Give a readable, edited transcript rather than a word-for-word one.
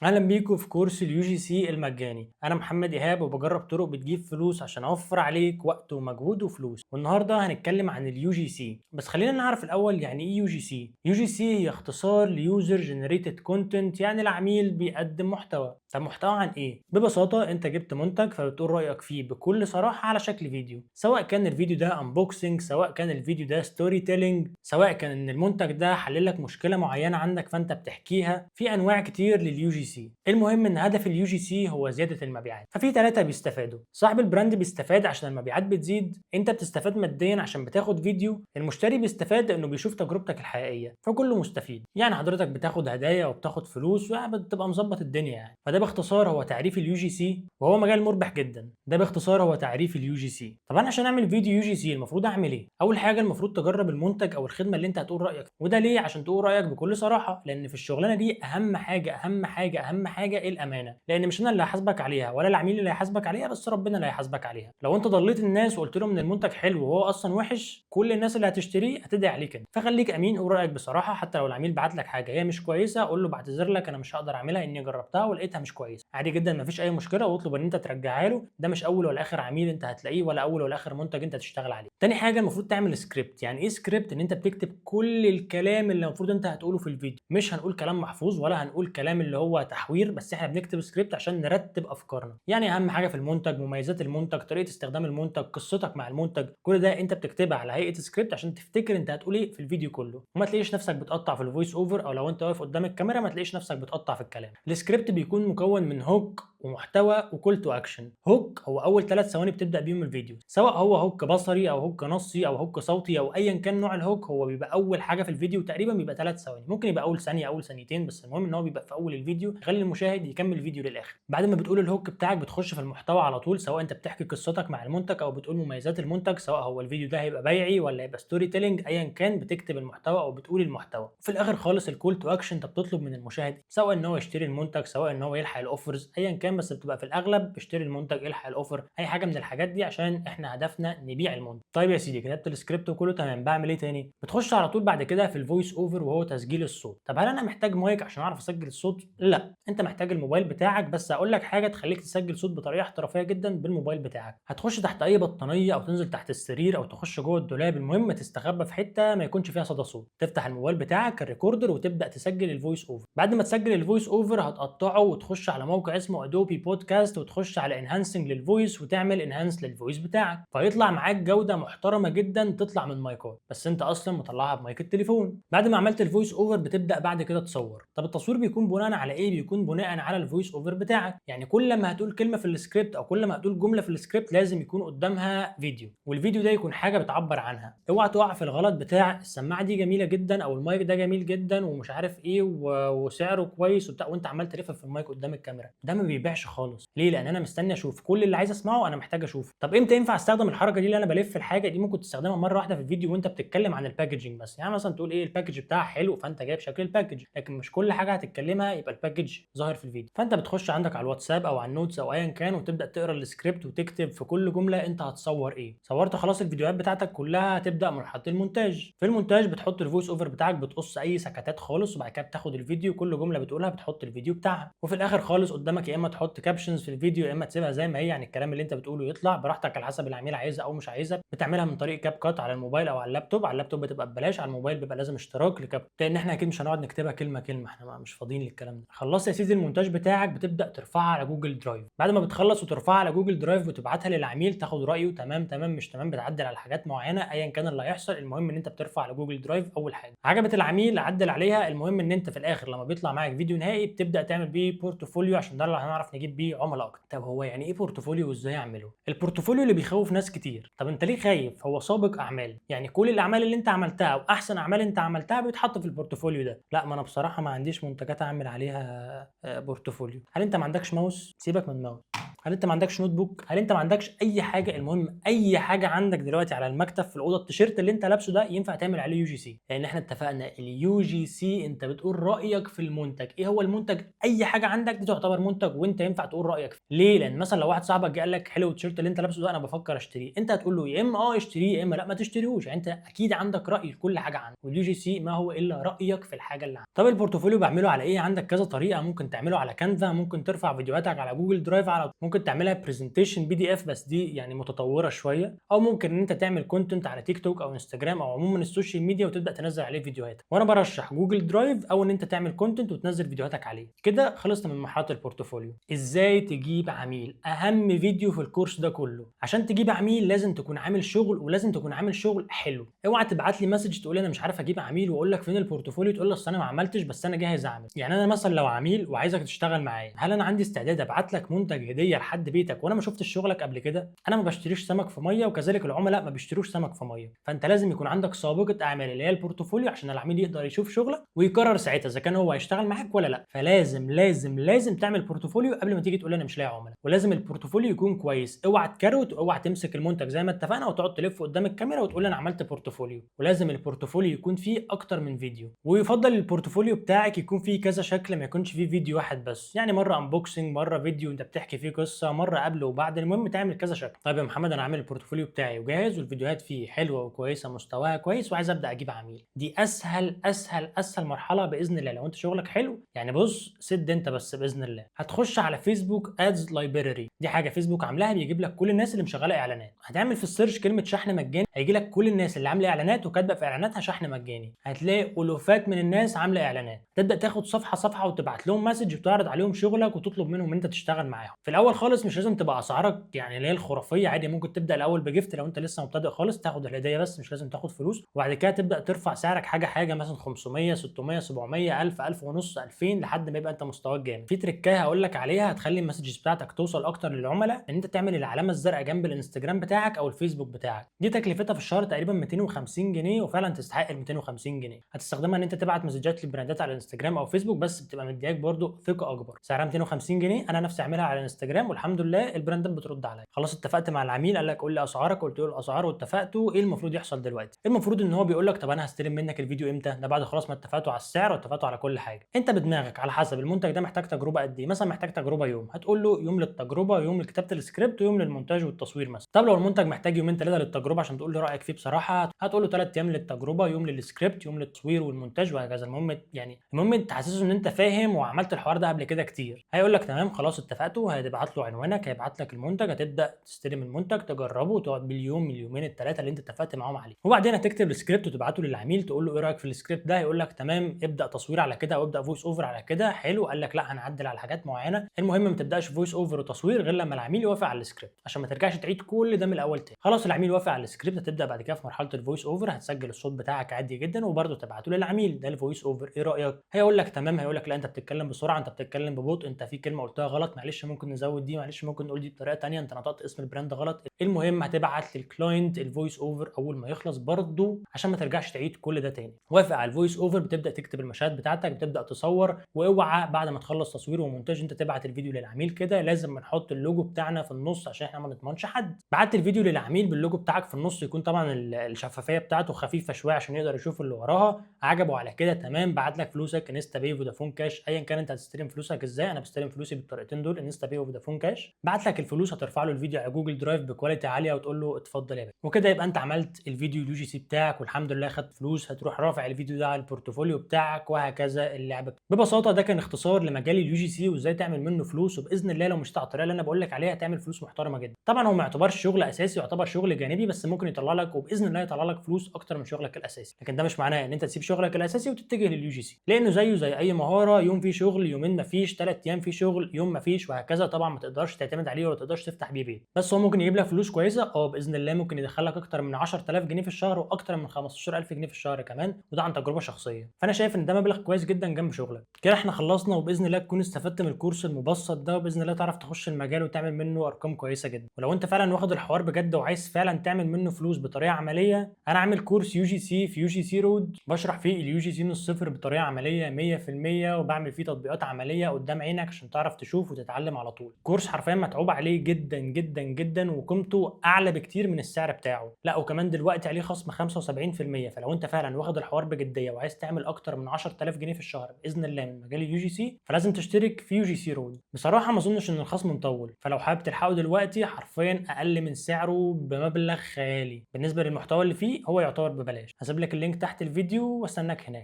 اهلا بيكم في كورس ال UGC المجاني. انا محمد ايهاب وبجرب طرق بتجيب فلوس عشان اوفر عليك وقت ومجهود وفلوس. والنهارده هنتكلم عن ال UGC، بس خلينا نعرف الاول يعني ايه UGC. UGC هي اختصار ل user generated content، يعني العميل بيقدم محتوى. طب محتوى عن ايه؟ ببساطة انت جبت منتج فبتقول رايك فيه بكل صراحة على شكل فيديو، سواء كان الفيديو ده unboxing، سواء كان الفيديو ده storytelling، سواء كان ان المنتج ده حل لك مشكلة معينة عندك فانت بتحكيها. في انواع كتير لل UGC. المهم ان هدف ال UGC هو زيادة المبيعات. ففي ثلاثة بيستفادوا: صاحب ال brand بيستفاد عشان المبيعات بتزيد، انت بتستفاد ماديا عشان بتاخد فيديو، المشتري بيستفاد لانه بيشوف تجربتك الحقيقيه. فكله مستفيد، يعني حضرتك بتاخد هدايا وبتاخد فلوس وبتبقى مظبط الدنيا يعني. فده باختصار هو تعريف ال UGC، وهو مجال مربح جدا. ده باختصار هو تعريف ال UGC. طب انا عشان اعمل فيديو UGC المفروض اعمل ايه؟ اول حاجة المفروض تجرب المنتج او الخدمة اللي انت هتقول رايك. وده ليه؟ عشان تقول رايك بكل صراحه، لان في الشغلانة دي اهم حاجة اهم حاجة اهم حاجة الامانه، لان مش انا اللي هحاسبك عليها ولا العميل اللي هيحاسبك عليها، بس ربنا اللي هيحاسبك عليها. لو انت ضليت الناس وقلت لهم ان المنتج حلو وهو اصلا وحش، كل الناس اللي هتشتريه هتدعي عليك انت. فخليك امين، قول رايك بصراحه. حتى لو العميل بعت لك حاجة هي مش كويسه، قول له بعتذر لك، انا مش هقدر اعملها اني جربتها ولقيتها مش كويسه. عادي جدا، مفيش اي مشكله، واطلب ان انت ترجعها له. ده مش اول ولا اخر عميل انت هتلاقيه ولا اول ولا اخر منتج انت تشتغل عليه. تاني حاجة المفروض تعمل سكريبت. يعني ايه سكريبت؟ ان انت بتكتب كل الكلام اللي المفروض انت هتقوله في الفيديو. مش هنقول كلام محفوظ ولا هنقول كلام اللي هو تحوير، بس احنا بنكتب سكريبت عشان نرتب افكارنا. يعني اهم حاجة في المنتج، مميزات المنتج، طريقه استخدام المنتج، قصتك مع المنتج، كل ده انت بتكتبها على هيئة سكريبت عشان تفتكر انت هتقول ايه في الفيديو كله، وما تلاقيش نفسك بتقطع في ال voice over، او لو انت واقف قدام الكاميرا ما تلاقيش نفسك بتقطع في الكلام. السكريبت بيكون مكون من hook ومحتوى و call to action. hook هو اول 3 ثواني بتبدا بيهم الفيديو، سواء هو hook بصري او hook نصي او hook صوتي او ايا كان نوع ال hook، هو بيبقى اول حاجة في الفيديو، تقريبا بيبقى 3 ثواني، ممكن يبقى اول ثانيه، اول ثانيتين، بس المهم ان هو بيبقى في اول الفيديو، يخلي المشاهد يكمل الفيديو للاخر. بعد ما بتقول ال hook بتاعك بتخش في المحتوى على طول، سواء انت بتحكي قصتك مع المنتج او بتقول مميزات المنتج، سواء هو الفيديو ده هيبقى بيعي ولا هيبقى storytelling، ايا كان بتكتب المحتوى او بتقول المحتوى. في الاخر خالص ال call to action، انت بتطلب من المشاهد سواء ان هو يشتري المنتج، سواء ان هو يلحق ال offers، ايا كان، بس بتبقى في الاغلب اشتري المنتج، الحق ال offer، اي حاجة من الحاجات دي، عشان احنا هدفنا نبيع المنتج. طيب يا سيدي، كتبت السكريبت وكله تمام، بعمل ايه تاني؟ بتخش على طول بعد كده في ال voice over وهو تسجيل الصوت. طب هل انا محتاج مايك عشان اعرف اسجل الصوت؟ لا، انت محتاج الموبايل بتاعك. بس اقول لك حاجة تخليك تسجل صوت بطريقة احترافية جدا بالموبايل بتاعك. هتخش تحت اي بطانيه او تنزل تحت السرير او تخش جوه الدولاب، المهم تستخبى في حتة ما يكونش فيها صدى صوت. تفتح الموبايل بتاعك ال recorder وتبدا تسجل ال voice over. بعد ما تسجل ال voice over هتقطعه وتخش على موقع اسمه Adobe Podcast وتخش على enhancing لل voice وتعمل enhance لل voice بتاعك، فيطلع معاك جوده محترمه جدا تطلع من مايكات، بس انت اصلا مطلعها بمايك التليفون. بعد ما عملت ال voice over بتبدا بعد كده تصور. طب التصوير بيكون بناء على ايه؟ بيكون بناء على ال voice over بتاعك. يعني كل ما هتقول كلمة في السكريبت او كل ما هتقول جملة في السكريبت لازم يكون قدامها فيديو، والفيديو ده يكون حاجة بتعبر عنها. اوعى تقع في الغلط بتاع السماعة دي جميلة جدا او المايك ده جميل جدا ومش عارف ايه وسعره كويس وبتاع، وانت عمال تلف في المايك قدام الكاميرا. ده ما بيبيعش خالص. ليه؟ لان انا مستني اشوف كل اللي عايز اسمعه، انا محتاج اشوفه. طب امتى ينفع استخدم الحركة دي اللي انا بلف الحاجة دي؟ ممكن تستخدمها مرة واحدة في الفيديو وانت بتتكلم عن ال packaging بس، يعني مثلا تقول ايه ال package بتاعها حلو، فانت جايب شكل ال package، لكن مش كل حاجة هتتكلمها يبقى ال package ظاهر في الفيديو. فانت بتخش عندك على الواتساب او على ال notes او ايا كان وتبدا تقرا السكريبت وتكتب في كل جملة انت هتصور ايه. صورت خلاص الفيديوهات بتاعتك كلها، هتبدا مرحلة المونتاج. في المونتاج بتحط ال voice over بتاعك، بتقص اي سكتات خالص، وبعد كده بتاخد الفيديو، كل جملة بتقولها بتحط الفيديو بتاعها. وفي الاخر خالص قدامك يا اما تحط captions في الفيديو يا اما تسيبها زي ما هي، يعني الكلام اللي انت بتقوله يطلع براحتك على حسب العميل عايزها او مش عايزها. بتعملها من طريق CapCut على الموبايل او على اللابتوب. على اللابتوب بتبقى ببلاش، على الموبايل بيبقى لازم اشتراك ل CapCut، لان احنا اكيد مش هنقعد نكتبها كلمة كلمه، احنا مش فاضيين للكلام ده. خلصت يا سيدي المونتاج بتاعك، بتبدا ترفعها على Google Drive. بعد ما بتخلص وترفعها على Google Drive وتبعتها للعميل تاخد رايه، تمام تمام، مش تمام بتعدل على حاجات معينه، ايا كان اللي هيحصل. المهم ان انت بترفع على Google Drive اول حاجه. عجبت العميل عدل عليها. المهم ان انت في الاخر لما بيطلع معاك فيديو نهائي بتبدا تعمل بيه portfolio، عشان ده اللي هنعرف نجيب بيه عملاء اكتر. طب هو يعني ايه portfolio وازاي اعمله؟ ال portfolio اللي بيخوف ناس كتير. طب انت ليه خايف؟ هو سابق اعمال، يعني كل الاعمال اللي انت عملتها او احسن اعمال انت عملتها بيتحط في ال portfolio ده. لا، ما انا بصراحة ما عنديش منتجات اعمل عليها portfolio. هل انت ما عندكش ماوس؟ سيبك من ماوس. هل انت ما عندكش notebook؟ هل انت ما عندكش اي حاجه؟ المهم اي حاجة عندك دلوقتي على المكتب في الاوضه، التيشيرت اللي انت لابسه ده ينفع تعمل عليه UGC. لان احنا اتفقنا ال UGC انت بتقول رايك في المنتج. ايه هو المنتج؟ اي حاجة عندك دي تعتبر منتج وانت ينفع تقول رايك فيه. ليه؟ لان مثلا لو واحد صاحبك جه قال لك حلو التيشيرت اللي انت لابسه ده، انا بفكر اشتريه، انت هتقول له يا اما اه اشتريه يا اما لا ما تشتريهوش. يعني انت اكيد عندك راي في كل حاجة عندك، وال UGC ما هو الا رايك في الحاجة اللي عندك. طب ال portfolio بعمله على ايه؟ عندك كذا طريقه، ممكن تعمله على Canva، ممكن ترفع فيديوهاتك على Google Drive، على ممكن تعملها presentation PDF بس دي يعني متطورة شويه، او ممكن ان انت تعمل content على تيك توك او انستجرام او عموما ال social media وتبدا تنزل عليه فيديوهات. وانا برشح Google Drive او ان انت تعمل content وتنزل فيديوهاتك عليه. كده خلصنا من مرحلة ال portfolio. ازاي تجيب عميل؟ اهم فيديو في الكورس ده كله. عشان تجيب عميل لازم تكون عامل شغل، ولازم تكون عامل شغل حلو. اوعى تبعت لي message تقول انا مش عارف اجيب عميل، واقول لك فين ال portfolio، تقول لي اصل انا ما عملتش بس انا جاهز اعمل. يعني انا مثلا لو عميل وعايزك تشتغل معايا، هل انا عندي استعداد ابعت لك منتج هديه لحد بيتك وانا ما شفتش شغلك قبل كده؟ انا ما بشتريش سمك في ميه، وكذلك العملاء ما بيشتروش سمك في ميه. فانت لازم يكون عندك سابقه اعمال اللي هي ال portfolio عشان العميل يقدر يشوف شغلك ويقرر ساعتها اذا كان هو هيشتغل معاك ولا لا. فلازم لازم لازم تعمل portfolio قبل ما تيجي تقول انا مش لاقي عملاء، ولازم ال portfolio يكون كويس. اوعى تكروت واوعى تمسك المنتج زي ما اتفقنا وتقعد تلف قدام الكاميرا وتقول انا عملت portfolio. ولازم ال portfolio يكون فيه اكتر من فيديو، ويفضل ال portfolio بتاعك يكون فيه كذا شكل، ما يكونش فيه فيديو واحد بس. يعني مرة unboxing، مرة فيديو انت بتحكي فيه قصه، مرة قبل وبعد. المهم تعمل كذا شكل. طيب يا محمد انا عامل ال portfolio بتاعي وجاهز والفيديوهات فيه حلوة وكويسه، مستواها كويس، وعايز ابدا اجيب عميل. دي اسهل اسهل اسهل مرحلة باذن الله لو انت شغلك حلو. يعني بص سد انت بس باذن الله. هتخش على Facebook Ads Library، دي حاجة فيسبوك عاملاها بيجيب لك كل الناس اللي مشغله اعلانات. هتعمل في ال search كلمة شحن مجاني، هيجي لك كل الناس اللي عامله اعلانات وكاتبه في اعلاناتها شحن مجاني. هتلاقي الوفات من الناس عامله اعلانات. تبدا تاخد صفحة صفحة وتبعت لهم message وتعرض عليهم شغلك وتطلب منهم ان انت تشتغل معاهم. في الاول خالص مش لازم تبقى اسعارك يعني اللي هي الخرافيه، عادي ممكن تبدا الاول ب gift لو انت لسه مبتدئ خالص، تاخد الهدية بس مش لازم تاخد فلوس، وبعد كده تبدا ترفع سعرك حاجة حاجه، مثلا 500 600 700 1000 1000 ونص 2000 لحد ما يبقى انت مستواك جامد. في تريكايه هقول لك عليها هتخلي ال messages بتاعتك توصل اكتر للعملاء، ان انت تعمل العلامة الزرقاء جنب الانستجرام بتاعك او الفيسبوك بتاعك. دي تكلفتها في الشهر تقريبا 250 جنيه، وفعلا تستحق ال 250 جنيه. هتستخدمها ان انت تبعت مسجات للبراندات على الانستجرام او فيسبوك، بس بتبقى مدياك برضو ثقة اكبر. سعرها 250 جنيه. انا نفسي اعملها على الانستجرام والحمد لله البراندات بترد عليا. خلاص اتفقت مع العميل، قال لك قول لي اسعارك، قلت له الاسعار واتفقتوا. ايه المفروض يحصل دلوقتي؟ المفروض ان هو بيقول لك طب انا هستلم منك الفيديو امتى؟ ده بعد خلاص ما اتفقتوا على السعر واتفقتوا على كل حاجه. انت بدماغك على حسب المنتج ده محتاج تجربه قد ايه. مثلا محتاج تجربه يوم، هتقول له يوم للتجربه، يوم لكتابه السكريبت، ويوم للمونتاج والتصوير مثلا. طب لو المنتج محتاج يومين ثلاثة للتجربه عشان تقول له رايك فيه بصراحه، هتقول له 3 ايام للتجربه، يوم للسكريبت، يوم للتصوير والمونتاج، وهكذا. المهم يعني المهم تحسسه ان انت فاهم وعملت الحوار ده قبل كده كتير. هيقول لك تمام خلاص اتفقتوا، هتبعت له عنوانك، هيبعت لك المنتج، هتبدا تستلم المنتج تجربه وتقعد باليوم اليومين الثلاثة اللي انت اتفقت معاهم عليه، وبعدين هتكتب السكريبت وتبعته للعميل تقول له ايه رايك في السكريبت ده؟ هيقول لك تمام ابدا تصوير على كده او ابدا voice over على كده. حلو. قال لك لا هنعدل على حاجات معينه. المهم ما تبداش voice over وتصوير غير لما العميل يوافق على السكريبت عشان ما ترجعش تعيد كل ده من الاول تاني. خلاص العميل وافق على السكريبت، هتبدا بعد كده في مرحلة ال voice over. هتسجل الصوت بتاعك عادي جدا وبرده تبعته للعميل، ده ال voice over. ايه رايك؟ هيقول لك تمام. هيقول لك لا انت بتتكلم بسرعه، انت بتتكلم ببطء، انت في كلمة قلتها غلط، معلش ممكن نزود دي، معلش ممكن نقول دي بطريقة تانية، انت نطقت اسم ال brand غلط. المهم هتبعت لل client ال voice over اول ما يخلص برده عشان ما ترجعش تعيد كل ده تاني. وافق على ال voice over، بتبدا تكتب المشاهد بتاعتك، بتبدا تصور. واوعى بعد ما تخلص تصوير ومونتاج انت تبعت الفيديو للعميل كده، لازم نحط اللوجو بتاعنا في النص عشان احنا ما نضمنش حد. بعت الفيديو للعميل باللوجو بتاعك في النص، يكون طبعا الشفافية بتاعته خفيفة شوية عشان يقدر يشوف اللي وراها. عجبه على كده تمام، بعت لك فلوسك InstaPay، فودافون كاش، ايا كان انت هتستلم فلوسك ازاي. انا بستلم فلوسي بالطريقتين دول، InstaPay وفودافون كاش. بعت لك الفلوس، هترفع له الفيديو على Google Drive ب quality عالية وتقول له اتفضل يا باشا. وكده يبقى انت عملت الفيديو ال UGC بتاعك والحمد لله خدت فلوس. هتروح رافع الفيديو ده على ال portfolio بتاعك وهكذا اللعبة. ببساطة ده كان اختصار لمجال ال UGC وازاي تعمل منه فلوس، وباذن الله لو مشيت على الطريقة اللي انا بقول لك عليها هتعمل فلوس محترمه جدا. طبعا هو ما يعتبرش شغل اساسي، يعتبر شغل جانبي، بس ممكن يطلع لك وباذن الله يطلع لك فلوس اكتر من شغلك الاساسي. لكن ده مش معناه ان انت تسيب شغلك الاساسي وتتجه لل UGC، لانه زيه زي اي مهاره، يوم فيه شغل، يومين ما فيش، 3 ايام فيه شغل، يوم ما فيش، وهكذا. طبعا ما تقدرش تعتمد عليه ولا تقدرش تفتح بيه بيت، بس هو ممكن يجيب لك فلوس. فلوس كويسة؟ اه باذن الله ممكن يدخلك اكتر من 10000 جنيه في الشهر واكتر من 15000 جنيه في الشهر كمان، وده عن تجربه شخصية. فانا شايف ان ده مبلغ كويس جدا جنب شغلك. كده احنا خلصنا، وباذن الله تكون استفدت من الكورس المبسط ده، وباذن الله تعرف تخش المجال وتعمل منه ارقام كويسة جدا. ولو انت فعلا واخد الحوار بجد وعايز فعلا تعمل منه فلوس بطريقة عملية، انا عامل كورس UGC في UGC Road بشرح فيه ال UGC من الصفر بطريقة عملية 100%، وبعمل فيه تطبيقات عملية قدام عينك عشان تعرف تشوف وتتعلم على طول. كورس حرفيا متعوب عليه جدا جدا جدا، وقيمته اعلى بكتير من السعر بتاعه. لا وكمان دلوقتي عليه خصم 75%. فلو انت فعلا واخد الحوار بجدية وعايز تعمل اكتر من 10000 جنيه في الشهر باذن الله من مجال ال UGC، فلازم تشترك في UGC Road. بصراحة ما اظنش ان الخصم مطول، فلو حابب تلحقه دلوقتي حرفيا اقل من سعره بمبلغ خيالي. بالنسبة للمحتوى اللي فيه هو يعتبر ببلاش. هسيب لك ال link تحت الفيديو واستناك هناك.